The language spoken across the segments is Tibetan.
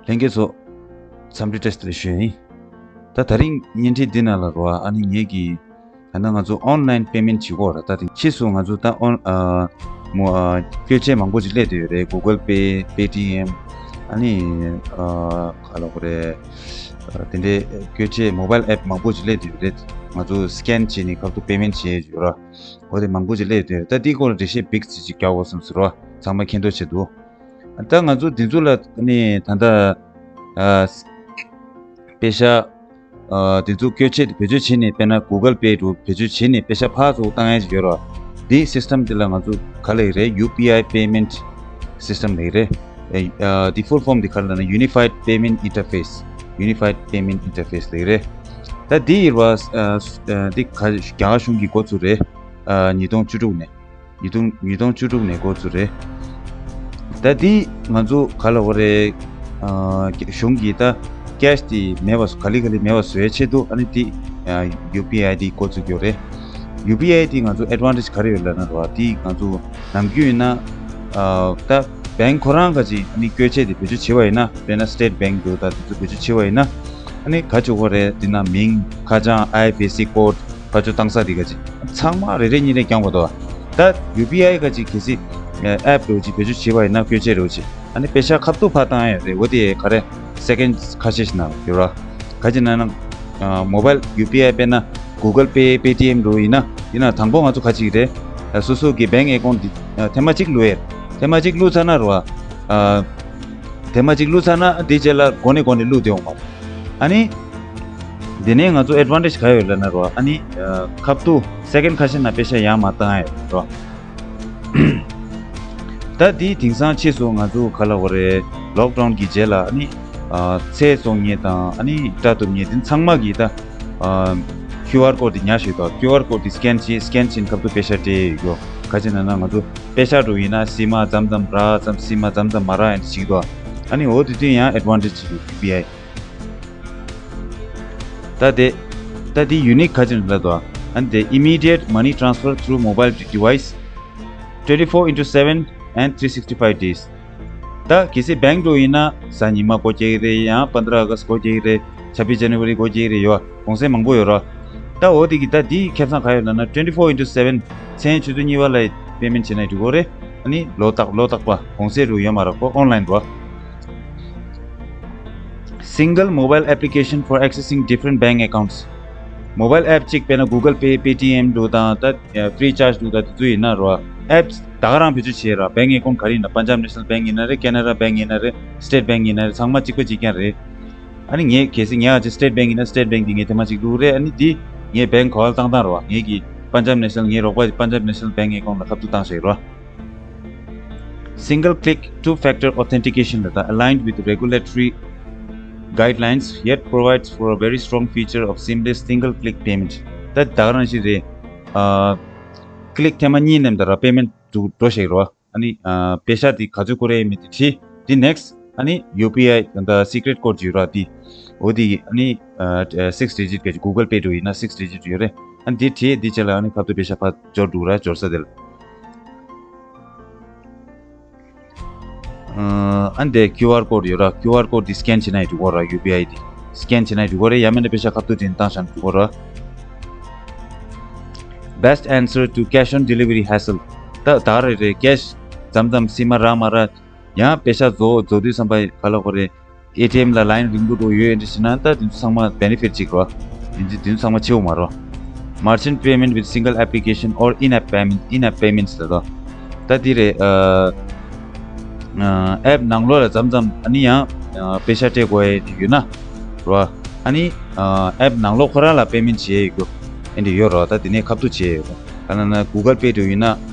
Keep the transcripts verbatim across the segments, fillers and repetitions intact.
ལྷན་རྒྱས་ཚོ། འཚམས་འདྲི་བཀྲ་ཤིས་བདེ་ལེགས་ཞུ་ཡ་ཡིན། ད་དེ་རིང་བརྙན་འཕྲིན་འདི་ནང་ལ་རོ། ཨ་ནི་ངེད་ཀྱིས་ད་ལྟ་ང་ཚོ་ཨོན་ལན་པེ་མེན་བྱེད་ཀྱི་ཡོད་ར། ད་དེ་ཕྱིས་སུ་ང་ཚོ་ད་ཨོན་ཨ་མོ་ཨ་བཀོལ་ཆས་མང་པོ་ཅིག་སླེབས་བསྡད་ཡོད་རེད། གུ་གལ་པེ། པེ་ཊི་ཨེམ། ཨ་ནི་ཨ་ག་ལབ་དགོས་རེད། ཨ་དེ་འདྲའི་བཀོལ་ཆས་མོ་བཱལ་ཨེབ་མང་པོ་ཅིག་སླེབས་བསྡད་ཡོད་རེད། ང་ཚོ་སི་ཀེན་བྱས་ནས་ཁ་ཐུག་པེ་མེན་བྱས་ཡོད་ར། འོ་དེ་མང་པོ་ཅིག་སླེབས་བསྡད་ཡོད་རེད། ད་དེའི་སྐོར་ལ་འགྲེལ་བཤད་བིག་ཙམ་ཅིག་རྒྱག་དགོས་བསམ་སོང་ར། ཚང་མ་མཁྱེན་རྟོགས་ཆེད་དུ། ད་ང་ཚོ་འདི་ཚོ་ལ་ནི་ད་ལྟ་ཨ་པེ་ཤ་ཨ་འདི་ཚོ་བཀོལ་ཆས་དེ་བེད་སྤྱོད་བྱས་ནས། དཔེར་ན་གུ་གལ་པེ་འདྲ་བོ་བེད་སྤྱོད་བྱས་ནས་པེ་ཤ་ཕར་ཚུར་བཏང་ཡ་ཅིག་ཡོད་རེད་བ། འདིའི་སིས་ཊམ་འདི་ལ་ང་ཚོ་ག་ལབ་ཀྱི་རེད། ཡུ་པི་ཨའི་པེ་མེན་སིས་ཊམ་ལབ་ཀྱི་རེད། ཨ་འདི་ཕུལ་ཕོམ་འདི་ག་རེ་ལབ་ན། Unified Payment Interface། Unified Payment Interface ལབ་ཀྱི་རེད། ད་འདི་ཡིན་རེད་བ། ཨ་འདི་ག་རྒྱ་གར་གཞུང་གིས་འགོ་བཙུགས་རེད། ཨ་ཉིས་སྟོང་བཅུ་དྲུག་ནས། ཉིས་སྟོང་ཉིས་སྟོང་བཅུ་དྲུག་ནས་འགོ་བཙུགས་རེད། ད་འདི་ང་ཚོ་ག་ལབ་དགོས་རེད། ཨ་གཞུང་གིས་ད་ཀེཤ་དེ་མེད་པ་ག་ལེ་ག་ལེ་མེད་པ་བཟོ་ཡའི་ཆེད་དུ། ཨ་ནི་འདི་ཨ་ཡུ་པི་ཨའི་འདི་འགོ་བཙུགས་ཡོད་རེད། ཡུ་པི་ཨའི་འདི་ང་ཚོ་ཨེཌ་ཝན་ཊེཇ་ག་རེ་ཡོད་ལབ་ན་རོ། འདི་ང་ཚོ་ནམ་རྒྱུན་ཡིན་ན་ཨ་ད་བེང་ཁོ་རང་ག་ཅིག་ཨ་ནི་བཀོལ་ཆས་དེ་བེད་སྤྱོད་བྱེད་པ་ཡིན་ན། དཔེར་ན་སི་ཊེཊ་བེང་འདྲ་བོ་ད་དེ་ཚོ་བེད་སྤྱོད་བྱེད་པ་ཡིན་ན། ཨ་ནི་ག་བྱེད་དགོས་རེད། འདི་ན་མིང་། ཁ་བྱང་། ཨའི་ཨེཕ་སི་ཀོཌ། ཕར་ཕྱོགས་བཏང་ས་དེ་ག་ཅིག་ཚང་མ་རེ་རེ་གཉིས་རེ་རྒྱག་དགོས་འདུག་ད་ཡུ་པི་ཨའི་ག་ཅིག་གལ་སྲིད་ཨེབ་འདྲ་བོ་ཅིག་བེད་སྤྱོད་བྱེད་པ་ཡིན་ན། བཀོལ་ཆས་འདྲ་བོ་ཅིག་ཨ་ནི་པེ་ཤ་ཁ་ཐུག་ཕར་བཏང་ཡ་རེད། འོ་དེ་ག་རེ་སེ་ཀེན་ཁ་ཤས་ཤིག་ནང་ཡོད་ར། ག་ཅིག་ན་ན་མོ་བཱལ་ཡུ་པི་ཨའི། དཔེར་ན་གུ་གལ་པེ། པེ་ཊི་ཨེམ་འདྲ་བོ་ཡིན་ན། ཡིན་ན་དང་པོ་ང་ཚོ་ག་ཅིག་རེད། སོ་སོ་གི་བེང་ཨེ་ཀོན་འདི་ཐེངས་མ་གཅིག་བླུག་ཡ། ཐེངས་མ་གཅིག་བླུགས་ཚར་ན་ར། ཐེངས་མ་གཅིག་བླུགས་ཚར་ན་དེའི་རྗེས་ལ་འགོ་ནས་འགོ་ནས་བླུགས་བསྡད་འོང་མ། ཨ་ནི། དེ་ནས་ང་ཚོ་ཨེཌ་ཝན་ཊེཇ་ག་ཡོད་ལབ་ན་རོ། ཨ་ནི། ཁ་ཐུག་སེ་ཀེན་ཁ་ཤས་ནང་པེ་ཤ་ཡར་མར་བཏང་ཡ་ཡོད་རོ། ད་དེ་དེང་སང་ཕྱིས་སུ་ང་ཚོ་ག་ལབ་དགོས་རེད། ལོག་ཌའུན་གྱི་རྗེས་ལ་ཨ་ནི། ཚལ་བཙོང་མཁན་དང་། ཨ་ནི་སྐྲ་གཏུབ་མཁན་དེ་ཚང་མ་གིས་ད་ཁྱུ་ཨར་ཀོཌ་དེ་ཉར་བཞག་འདུག་ཁྱུ་ཨར་ཀོཌ་དེ་སི་ཀེན་བྱས། སི་ཀེན་བྱས་ནས་ཁ་ཐུག་པེ་ཤ་སྤྲད་ཡོད། ག་ཅིག་ན་ན་ང་ཚོ་པེ་ཤ་འདྲ་བོ་ཡིན་ན་སིལ་མ་མཚམས་མཚམས་རག་མཚམས། སིལ་མ་མཚམས་མཚམས་མ་རག་ཡ་འདྲ་ཅིག་འདུག་ཨ་ནི་འོ་དེ་དུས་ཡང་ཨེཌ་ཝན་ཊེཇ་ཅིག་ཡོད། ཡུ་པི་ཨའི། ད་དེ། ད་དེ་ཡུ་ནིག་ག་ཅིག་ལབ་འདུག་ཨ་ནི་དེ། Immediate money transfer through mobile device twenty-four into seven and three sixty-five days། ད་གལ་སྲིད་བེང་འདྲ་བོ་ཡིན་ན་གཟའ་ཉི་མ་སྒོ་རྒྱག་གི་རེད། ཡང་པནྡྲ་ཨ་གསྟ་སྒོ་རྒྱག་གི་རེད། ཆབ་བིས་ཇན་ཝ་རི་སྒོ་རྒྱག་གི་རེད། ཡོད། གུང་སེང་མང་པོ་ཡོད་ར། ད་འོ་དེ་གི་ད་དེའི་ཁེ་བཟང་ག་ཡོད་ལབ་ན། twenty-four into seven། མཚན་ཆུ་ཚོད་གཉིས་པ་ལ་པེ་མེན་བྱེད་ན་འགྲིག་གི་རེད། ཨ་ནི་ལོ་རྟག་ལོ་རྟག་པ། གུང་སེང་འདྲ་བོ་ཡོད་མ་རེད་ཁོ། ཨོན་ལན་རེད་བ། Single mobile application for accessing different bank accounts. མོ་བཱལ་ཨེབ་གཅིག་དཔེར་ན་གུ་གལ་པེ། པེ་ཊི་ཨེམ་འདྲ་བོ་དང་། ད་ཕི་རི་ཅཱརཇ་འདྲ་བོ་དང་དེ་ཚོ་ཡིན་ན་རེད་བ། ཨེབ་ད་ག་རང་བེད་སྤྱོད་བྱེད་ར། བེང་ཨེ་ཀོན་ག་རེ་ཡིན་ན། པན་ཇབ་ནེ་ཤ་ནལ་བེང་ཡིན་ན་རེད། ཀེ་ན་ར་བེང་ཡིན་ན་རེད། སི་ཊེཊ་བེང་ཡིན་ན་རེད། ཚང་མ་གཅིག་པ་གཅིག་རྐྱང་རེད། ཨ་ནི་ངས་གལ་སྲིད་ངས་ཨ་ཅེ་སི་ཊེཊ་བེང་ཡིན་ན། སི་ཊེཊ་བེང་དེ་ངས་ཐེངས་མ་གཅིག་བླུགས་རེད། ཨ་ནི་དེ་ངས་བེང་ག་པར་བཏང་བཏང་རེད་བ། ངས་ཀྱི་པན་ཇབ་ནེ་ཤ་ནལ། ངའི་རོགས་པ་པན་ཇབ་ནེ་ཤ་ནལ་བེང་ཨེ་ཀོན་ལ་ཁ་ཐུག་བཏང་བཞག་རེད་བ། Single click two factor authentication ལ་ད། Aligned with regulatory guidelines, yet provides for a very strong feature of seamless single click payment. ད་ད་ག་རང་ཞིག་རེད། ཨ་ཀི་ལིག་ཐེངས་མ་གཉིས་ནས་ད་ར་པེ་མེན་ཊི་འགྲོ་བཞག་རེད་བ། ཨ་ནི་ཨ་པེ་ཤ་དེ་ག་ཚོད་བཀོལ་རེད་མེད་དེ་བྲིས། དེ་ནེག་སི་ཊི། ཨ་ནི་ཡུ་པི་ཨའི་ད་སི་ཀི་རེཊ་ཀོཌ་ཡོད་ར་དེ། འོ་དེ་ཨ་ནི་ཨ་སིག་སི་ཌི་ཇིཊ་ག་ཅིག་གུ་གལ་པེ་འདྲ་བོ་ཡིན་ན་སིག་སི་ཌི་ཇིཊ་ཡོད་རེད། ཨ་ནི་དེ་བྲིས། དེ་རྗེས་ལ་ཨ་ནི་ཁ་ཐུག་པེ་ཤ་ཕར་འབྱོར་འདུག་ར། འབྱོར་ས་དེ་ལ། ཨ་ནི་དེ་ཁྱུ་ཨར་ཀོཌ་ཡོད་ར། ཁྱུ་ཨར་ཀོཌ་དེ་སི་ཀེན་བྱེད་ན་ཡང་འགྲིག་གོ་ར། ཡུ་པི་ཨའི་དེ་སི་ཀེན་བྱེད་ན་ཡང་འགྲིག་གོ་རེད། ཡང་མིན་ན་པེ་ཤ་ཁ་ཐུག་དེ་བཏང་བཞག་ན་འགྲིག་གོ་ར། Best answer to cash on delivery hassle. ད་ད་རེད་རེད། ཀེཤ་མཚམས་མཚམས་སིལ་མ་རག་མ་རག་ཡང་པེ་ཤ་རྫོགས་རྫོགས་དུས་ཙམ་པ་ག་ལབ་དགོས་རེད། ཨེ་ཊི་ཨེམ་ལ་ལའིན་རིང་པོ་འགྲོ་ཡོད་འདྲ་ཞིག་ན། ད་དེ་ཚོ་ཚང་མ་བེ་ནི་ཕིཊ་ཅིག་རོ། དེ་ཚོ་དེ་ཚོ་ཚང་མ་ཆེ་བོ་མ་རོ། Merchant payment with single application or in-app payment, in-app payments ལ་རོ། ད་དེ་རེད། ཨ་ཨ་ཨེབ་ནང་ལོགས་ལ་མཚམས་མཚམས་ཨ་ནི་ཡང་ཨ་པེ་ཤ་སྤྲད་དགོས་ཡ་ཡོད་ན་རོ། ཨ་ནི་ཨ་ཨེབ་ནང་ལོགས་ཁོ་རང་ལ་པེ་མེན་ཊི་བྱེད་ཡ་ཡོད། ཨེ་འདྲ་ཡོད་རོ། ད་དེ་ནས་ཁ་ཐུག་བྱེད་ཡ་ཡོད། ད་ན་ན་གུ་གལ་པེ་འདྲ་ཡིན་ན་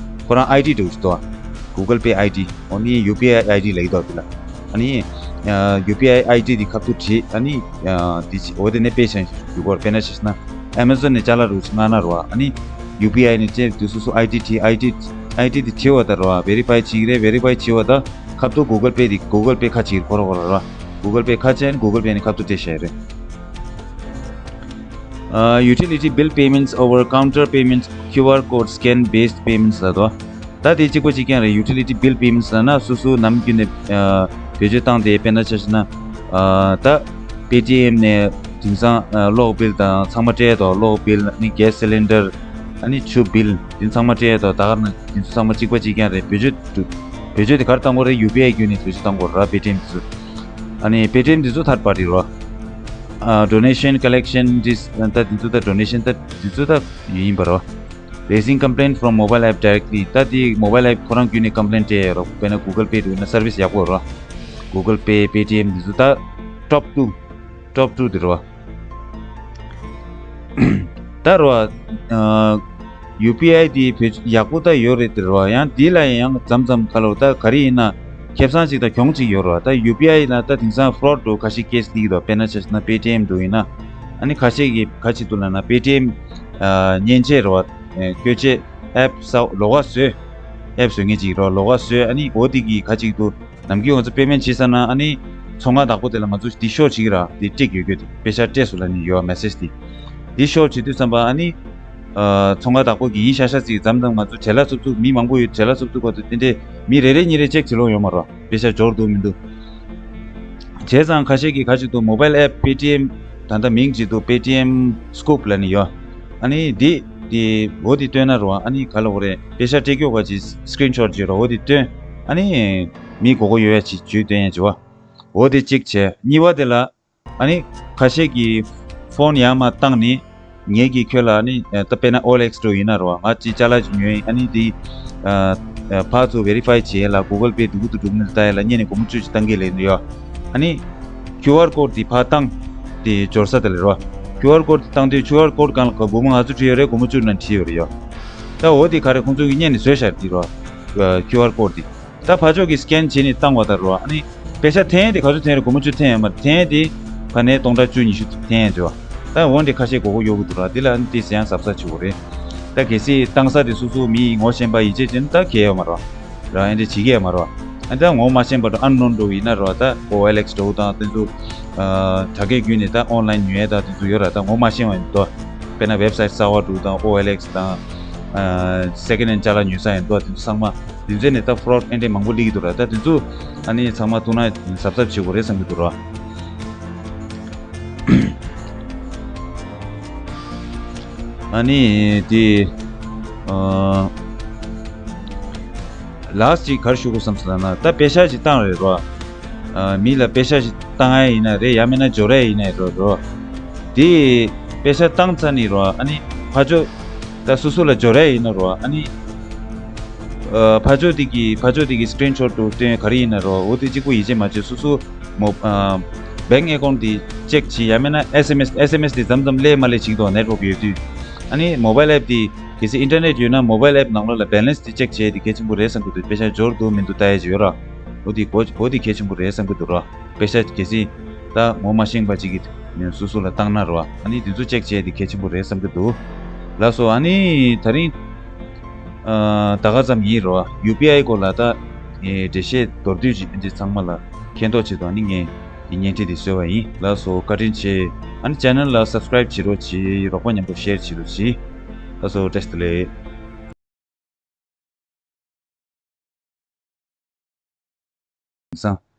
ཁོ་རང་ཨའི་ཌི་འདྲ་ཞིག་འདུག་གུ་གལ་པེ་ཨའི་ཌི། འོ་ནི་ཡུ་པི་ཨའི་ཨའི་ཌི་ལབ་ཀྱི་འདུག་དེ་ལ། ཨ་ནི་ཡུ་པི་ཨའི་ཨའི་ཌི་དེ་ཁ་ཐུག་བྲིས། ཨ་ནི་དེ་ཅི་འོ་དེ་ནས་པེ་ཤ་ཞིག་འགྱུར་གོ་ར། དཔེར་ན་ཆ་བཞག་ན་ཨེ་མ་ཛོན་ནས་ཅ་ལག་འདྲ་ཞིག་མངགས་ན་རོ། ཨ་ནི་ཡུ་པི་ཨའི་ནས་ཅེ་དེ་སོ་སོ་ཨའི་ཌི་བྲིས། ཨའི་ཌི་ཨའི་ཌི་དེ་བྲིས་པ་དང་རོ། བེ་རི་ཕའི་བྱེད་ཀྱི་རེད། བེ་རི་ཕའི་བྱས་པ་དང་ཁ་ཐུག་གུ་གལ་པེ་དེ་གུ་གལ་པེ་ཁ་ཕྱེ་ཁོ་ར་ཁོ་ར་རོ། གུ་གལ་པེ་ཁ་ཕྱེ་ནས་གུ་གལ་པེ་ནས་ཁ་ཐུག་སྤྲད་བཞག་རེད། Uh, utility bill payments over counter payments, Q R code scan based payments ལབ་འདུག་ད་དེ་གཅིག་པ་གཅིག་རྐྱང་རེད། ཡུ་ཊི་ལི་ཊི་བིལ་པེ་མེན་ཊི་ལབ་ན་སོ་སོ་ནམ་རྒྱུན་ནས་ཨ་བེད་སྤྱོད་བཏང་སྟེ། དཔེར་ན་ཆ་བཞག་ན་ ཨ་ད་པེ་ཊི་ཨེམ་ནས་དེང་སང་ཨ་གློག་བིལ་དང་ཚང་མ་སྤྲད་དོ། གློག་བིལ་ཨ་ནི་གེ་སི་སི་ལིན་ཌར་ཨ་ནི་ཆུ་བིལ་དེ་ཚང་མ་སྤྲད་དོ། ད་ག་ནང་དེ་ཚོ་ཚང་མ་གཅིག་པ་གཅིག་རྐྱང་རེད། བེད་སྤྱོད་བེད་སྤྱོད་དེ་ག་རེ་བཏང་དགོས་རེད། ཡུ་པི་ཨའི་བརྒྱུད་ནས་བེད་སྤྱོད་བཏང་དགོས་རེད་པེ་ཊི་ཨེམ་དེ་ཚོ། ཨ་ནི་པེ་ཊི་ཨེམ་དེ་ཚོ་ཐར་པར་ཊི་རེད་བ། ཨ་ཌོ་ནེ་ཤན་ཀོ་ལེག་ཤན་དེ་ད་དེ་ཚོ་ད་ཌོ་ནེ་ཤན་ད་དེ་ཚོ་ད་ཡིན་པ་རེད་བ། Raising complaint from mobile app directly. ད་དེ་མོ་བལ་ཨེབ་ཁོ་རང་བརྒྱུད་ནས་ཀམ་པི་ལེན་སྤྲད་ཡོད་རེད། དཔེར་ན་གུ་གལ་པེ་འདུག་ན་སར་བིས་ཡག་པོ་རེད། གུ་གལ་པེ། པེ་ཊི་ཨེམ་འདི་ཚོ་ད་ཊོབ་ཊུ། ཊོབ་ཊུ་དེ་རེད་བ། ད་རེད་བ། ཨ་ཡུ་པི་ཨའི་དེ་བེད་ཡག་པོ་ད་ཡོད་རེད་དེ་རེད་བ། ཡང་དེ་ལ་ཡང་མཚམས་མཚམས་ཁ་ལོ་ད་ག་རེ་ཡིན་ན་ཁེ་བཟང་ཅིག་དང་གྱོང་ཅིག་ཡོད་རེད་བ། ད་ཡུ་པི་ཨའི་ལ་ད་དེང་སང་ཕ་རོཌ་འདུག་ཁ་ཤས་ཀེ་སི་སླེབས་ཀྱི་འདུག་དཔེར་ན་ཆ་བཞག་ན་པེ་ཊི་ཨེམ་འདུག་ཡིན་ན། ཨ་ནི་ཁ་ཤས་ཀྱིས་ག་ཅིག་འདུག་ལབ་ན་པེ་ཊི་ཨེམ་ཨ་མཉེན་ཆས་རེད་བ། ཨེ་བཀོལ་ཆས། ཨེབ་ས་ལོགས་ཀ་བཟོས། ཨེབ་བཟོ་མཁན་ཅིག་རོ། ལོགས་ཀ་བཟོས། ཨ་ནི་འོ་དེ་གི་ཁ་ཅིག་ཏུ་ནམ་རྒྱུན་ང་ཚོ་པེ་མེན་ཊི་བྱེད་ས་ན་ཨ་ནི་ཚོང་ཁང་བདག་པོ་དེ་ལ་ང་ཚོ་འདི་ཤོ་བྱེད་ཀྱི་ར། འདི་སྤྲད་ཡོད་རྒྱུ་དེ་པེ་ཤ་སྤྲད་སོང་ལབ་ནི་ཡོད་མེ་སེ་ཇི་དེ། འདི་ཤོ་བྱེད་དུས་ཙམ་པ་ཨ་ནི་ཨ་ཚོང་ཁང་བདག་པོ་གི་ཡིན་ཤག་ཤག་ཅིག་མཚམས་མཚམས་ང་ཚོ་བྲེལ་བ་འཚུབ་འཚུབ་མི་མང་པོ་ཡོད། བྲེལ་བ་འཚུབ་འཚུབ་ག་དུས་དེ་འདྲས་མི་རེ་རེ་གཉིས་རེ་ཅེག་བྱེད་ལོང་ཡོད་མ་རོ། པེ་ཤ་འབྱོར་འདུག་མི་འདུག་བྱས་ཙང་ཁ་ཤས་ཀྱིས་ཁ་ཅིག་ཏུ་མོ་བལ་ཨེབ་པེ་ཊི་ཨེམ་ད་ལྟ་མིང་ཅིག་ཏུ་པེ་ཊི་ཨེམ་སི་ཀུབ་ལབ་ནི་ཡོད། ཨ་ནི་འདི་འདི་འོ་འདི་བཏོན་ན་རོ། ཨ་ནི་ག་ལ་འོ་རེད། པེ་ཤ་སྤྲད་རྒྱུ་ག་ཅིག་སི་ཀི་རིན་ཤོཊ་ཅིག་རོ། འོ་འདི་བཏོན། ཨ་ནི་མི་དགོས་མཁོ་ཡོད་ཡ་ཅིག་བརྗོད་བཏོན་ཡ་ཅིག་བ། འོ་འདི་གཅིག་བྱས། གཉིས་པ་དེ་ལ་ཨ་ནི་ཁ་ཤས་ཀྱིས་ཕོན་ཡར་མར་བཏང་ནི། ངེད་ཀྱིས་ཁྱོད་ལ་ནི་ད་དཔེར་ན་ཨོ་ཨེལ་ཨེགས་འདྲ་ཡིན་ན་རོ། ང་ཅིག་ཅ་ལག་ཅིག་ཉོས་ཡིན། ཨ་ནི་འདི་ཨ་ཨ་ཕར་ཚུར་བེ་རི་ཕའི་བྱེད་ཡས་ལ་གུ་གལ་པེ་འགྲུབ་ཀྱི་འདུག་འགྲུབ་མི་འདུག་ལྟ་ཡས་ལ་སྔོན་ནས་སྒོར་མོ་བཅུ་ཅིག་བཏང་གི་ལབ་ནི་ཡོད། ཨ་ནི་ཁྱུ་ཨར་ཀོཌ་འདི་ཕར་བཏང་། དེ་འབྱོར་ས་དེ་ལ་རོ། ཁྱུ་ཨར་ཀོཌ་འདི་བཏང་དུས་ཁྱུ་ཨར་ཀོཌ་སྒང་ལ་སྒོར་མོ་ལྔ་བཅུ་བྲིས་ཡོད་རེད། སྒོར་མོ་བཅུ་ནང་བྲིས་ཡོད་རེད་ཡོད། ད་འོ་དེ་ག་རེ་ཁོང་ཚོ་གིས་སྔོན་ནས་བཟོས་བཞག་འདི་རོ། ཁྱུ་ཨར་ཀོཌ་འདི། ད་ཕར་ཕྱོགས་ཀྱིས་སི་ཀེན་བྱས་ནས་བཏང་བ་དང་རོ། ཨ་ནི་པེ་ཤ་འཐེན་དེ་ག་ཚོད་འཐེན་རེད། སྒོར་མོ་བཅུ་འཐེན་ཡོད་མ་རེད། འཐེན་དེ་ག་ནས་སྟོང་ཕྲག་བཅུ་ཉི་ཤུ་འཐེན་ཡོད་ཅོ། ད་འོན་ཏེ་ཁ་ཤས་མགོ་སྐོར་གཡོག་གི་འདུག་ར། དེ་ལ་ཨ་ནི་དེ་ཟེར་ཡང་གཟབ་གཟབ་བྱེད་དགོས་རེད། ད་གལ་སྲིད་བཏང་ས་དེ་སོ་སོ་མི་ངོ་ཤེས་པ་ཡིད་ཆེས་བྱས་ན་ད་གལ་ཡོད་མ་རེད། ར་ཨེ་འདྲ་བྱེད་ཀྱི་ཡོད་མ་རེད། ཨ་ད་ངོ་མ་ཤེས་པ་འདྲ་ཨན་ནོན་འདྲ་ཡིན་ན་ར། ད་ཨོ་ཨེལ་ཨེགས་འདྲ་དང་དེ་ཚོ་དྲ་རྒྱའི་བརྒྱུད་ནས་ད་ཨོན་ལན་ཉོ་ཡས་ད་དེ་ཚོ་ཡོད་ར། ད་ངོ་མ་ཤེས་པ་ཡིན་དོ། དཔེར་ན་ཝེབ་སའིཊ་གསར་པ་འདྲ་དང་ཨོ་ཨེལ་ཨེགས་དང་། ཨ་སེ་ཀེན་ཧེན་ཅ་ལག་ཉོ་ས་ཡིན་དོ། དེ་ཚོ་ཚང་མ། དེ་ཚོ་ནས་ད་ཕ་རོཌ་ཨེ་འདྲས་མང་པོ་སླེབས་ཀྱི་འདུག་ར། ད་དེ་ཚོ་ཨ་ནི་ཚང་མ་ཐུག་ན་གཟབ་གཟབ་བྱེད་དགོས་རེད་བསམ་གྱི་འདུག་ར། ཨ་ནི་དེ་ཨ་ལཱསི་ཊི་ཅིག་ག་རེ་ཞུ་དགོས་བསམ་སོང་ལབ་ན། ད་པེ་ཤ་ཅིག་བཏང་རེད་རོ། ཨ་མི་ལ་པེ་ཤ་ཅིག་བཏང་ཡ་ཡིན་ན་རེད། ཡང་མིན་ན་འབྱོར་ཡ་ཡིན་ན་རོ་རོ། དེ་པེ་ཤ་བཏང་ཚར་ནི་རོ། ཨ་ནི་ཕར་ཕྱོགས་ད་སོ་སོ་ལ་འབྱོར་ཡ་ཡིན་ན་རོ། ཨ་ནི་ཨ་ཕར་ཕྱོགས་དེ་གི་ཕར་ཕྱོགས་དེ་གི་སི་ཀི་རིན་ཤོཊ་འདྲ་བཏོན་ག་རེ་ཡིན་ན་རོ། འོ་དེ་གཅིག་པོ་ཡིད་ཆེས་མ་བྱེད། སོ་སོ་མོ་ཨ་བེང་ཨེ་ཀའུནཊ་དེ་ཅེག་བྱེད། ཡང་མིན་ན་ཨེས་ཨེམ་ཨེས། ཨེས་ཨེམ་ཨེས་དེ་མཚམས་མཚམས་སླེབས་མ་སླེབས་བྱེད་ཀྱི་འདུག་ནེཊ་ཝོག་ཡོད་དུས། ཨ་ནི་མོ་བལ་ཨེབ་དེ་གལ་སྲིད་ཨིན་ཊར་ནེཊ་ཡོད་ན་མོ་བལ་ཨེབ་ནང་ལོགས་ལ་བེ་ལེནསི་དེ་ཅེག་བྱས་དེ་གལ་ཆེན་པོ་རེད་བསམ་གྱི་འདུག་པེ་ཤ་འབྱོར་འདུག་མི་འདུག་ལྟ་ཡས་ཅིག་ཡོད་ར། འོ་དེ་གོ་འོ་དེ་གལ་ཆེན་པོ་རེད་བསམ་གྱི་འདུག་ར། པེ་ཤ་གལ་སྲིད་ད་ངོ་མ་ཤེས་པ་ཅིག་གིས་སོ་སོ་ལ་བཏང་ན་ར། ཨ་ནི་དེ་ཚོ་ཅེག་བྱས་དེ་གལ་ཆེན་པོ་རེད་བསམ་གྱི་འདུག་ལགས་སོ། ཨ་ནི་ད་རིང་ཨ་ད་ག་ཙམ་ཡིན་ར། ཡུ་པི་ཨའི་སྐོར་ལ་ད་ཨེ་འགྲེལ་བཤད་མདོར་བསྡུས་ཅིག་འདི་ཚང་མ་ལ་མཁྱེན་རྟོགས་ཆེད་དུ་ཨ་ནི་ངས་འདི་བརྙན་འཕྲིན་འདི་བཟོས་པ་ཡིན། ལགས་སོ། བཀའ་དྲིན་ཆེ། ཨ་ནི་ཅེ་ནལ་ལ་སབ་སི་ཀ་རའིབ་བྱེད་རོགས་གྱིས། རོགས་པ་མཉམ་པོ་ཤེར་བྱེད་རོགས་གྱིས། ལགས་སོ། བཀྲ་ཤིས་བདེ་ལེགས། བཟང་།